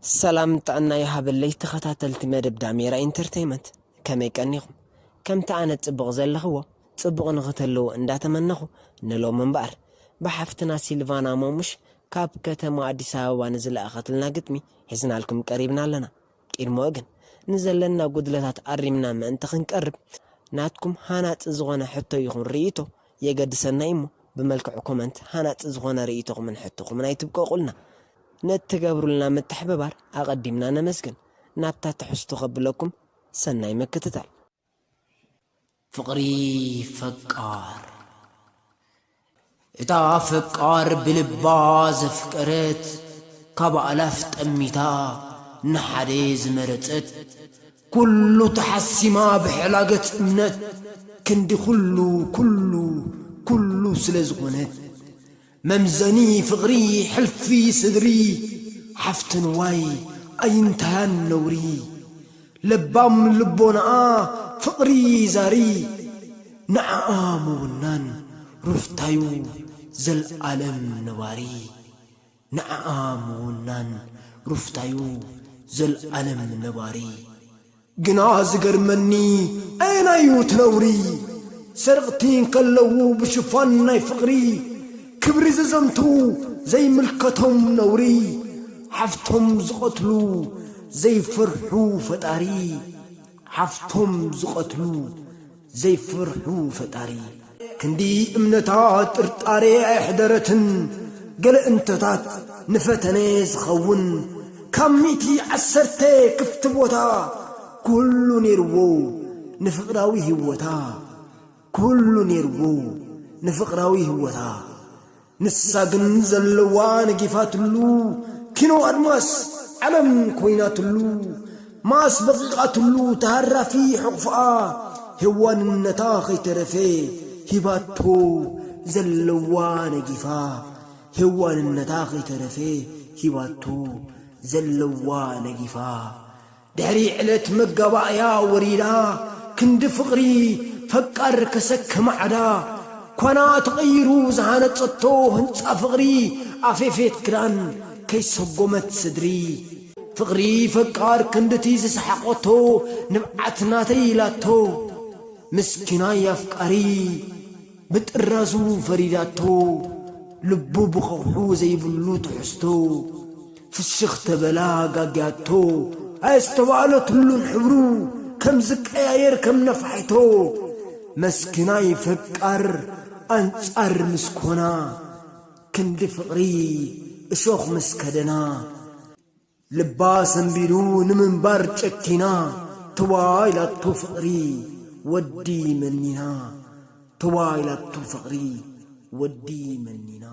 ሰላም ጥዕና ይሃበለይ ተኸታተልቲ መደብ ዳሜራ ኢንተርተይመንት፣ ከመይ ቀኒኹም? ከምቲ ኣነ ጽቡቕ ዘለኽዎ ጽቡቕ ንኽትህልዎ እንዳተመነኹ፣ ንሎም እምበኣር ብሓፍትና ሲልቫና ማሙሽ ካብ ከተማ ኣዲስ ኣበባ ንዝለኣኸትልና ግጥሚ ሒዝናልኩም ቀሪብና ኣለና። ቅድሚኡ ግን ንዘለና ጉድለታት ኣሪምና ምእንቲ ክንቀርብ ናትኩም ሃናጺ ዝኾነ ሕቶ ይኹን ርእይቶ የገድሰና እዩ'ሞ፣ ብመልክዕ ኮመንት ሃናጺ ዝኾነ ርእይቶኹምን ሕቶኹምን ኣይትብቀቑልና። ነቲ ትገብሩልና ምትሕብባር ኣቐዲምና ነመስግን። ናብታ ትሕዝቶ ከብለኩም፣ ሰናይ ምክትታል። ፍቕሪ ፈቃር። እታ ፈቃር ብልባ ዘፍቀረት፣ ካብ ኣእላፍ ጠሚታ ንሓደ ዝመረጸት፣ ኩሉ ተሓሲማ ብሕላገት እምነት፣ ክንዲ ኩሉ፣ ኩሉ፣ ኩሉ ስለ ዝኾነት፣ መምዘኒ ፍቕሪ ሕልፊ ስድሪ፣ ሓፍቲ ንዋይ ኣይንታያን ነውሪ። ለባም ልቦናኣ ፍቕሪ ዛሪ፣ ንዓኣ ምውናን ሩፍታዩ ዘልኣለም ነባሪ። ንዓኣ ምውናን ሩፍታዩ ዘልኣለም ነባሪ። ግና ዝገርመኒ ኣየናዩ እቲ ነውሪ? ሰረቕቲ እንከለዉ ብሽፋን ናይ ፍቕሪ ክብሪ ዝዘምቱ ዘይምልከቶም ነውሪ። ሓፍቶም ዝቐትሉ ዘይፈርሑ ፈጣሪ። ሓፍቶም ዝቐትሉ ዘይፈርሑ ፈጣሪ። ክንዲ እምነታ ጥርጣሬ ኣየሕደረትን፣ ገለ እንተታት ንፈተነ ዝኸውን፣ ካብ ሚእቲ ዓሰርተ ክፍቲ ቦታ፣ ኩሉ ነይርዎ ንፍቕራዊ ህይወታ፣ ኩሉ ነይርዎ ንፍቕራዊ ህይወታ። ንሳ ግን ዘለዋ ነጊፋትሉ፣ ኪኖ ኣድማስ ዓለም ኮይናትሉ፣ ማስ በቂቓትሉ ተሃራፊ ሕቑፍኣ፣ ሄዋንነታ ከይተረፈ ሂባቶ። ዘለዋ ነጊፋ፣ ሄዋንነታ ከይተረፈ ሂባቶ። ዘለዋ ነጊፋ። ድሕሪ ዕለት መጋባእያ ወሪዳ፣ ክንዲ ፍቕሪ ፈቃር ከሰክማ ዓዳ፣ ኳና ተቐይሩ ዝሃነጸቶ ህንጻ ፍቕሪ፣ ኣፌፌት ክዳን ከይሰጎመት ስድሪ። ፍቕሪ ፈቃር ክንድቲ ዝሰሓቐቶ፣ ንብዓት ናተይ ኢላቶ፣ ምስኪናይ ኣፍቃሪ ብጥራዙ ፈሪዳቶ። ልቡ ብኸውሑ ዘይብሉ ትሕዝቶ፣ ፍሽኽ ተበላ ጋግያቶ። ኣየስተባእለትሉን ሕብሩ ከም ዝቀያየር ከም ነፋሒቶ። መስኪናይ ፈቃር ኣንጻር ምስ ኮና፣ ክንዲ ፍቕሪ እሾኽ ምስ ከደና፣ ልባ ሰንቢዱ ንምንባር ጨኪና፣ ተዋ ኢላቶ ፍቕሪ ወዲ መኒና። ተዋ ኢላቶ ፍቕሪ ወዲ መኒና።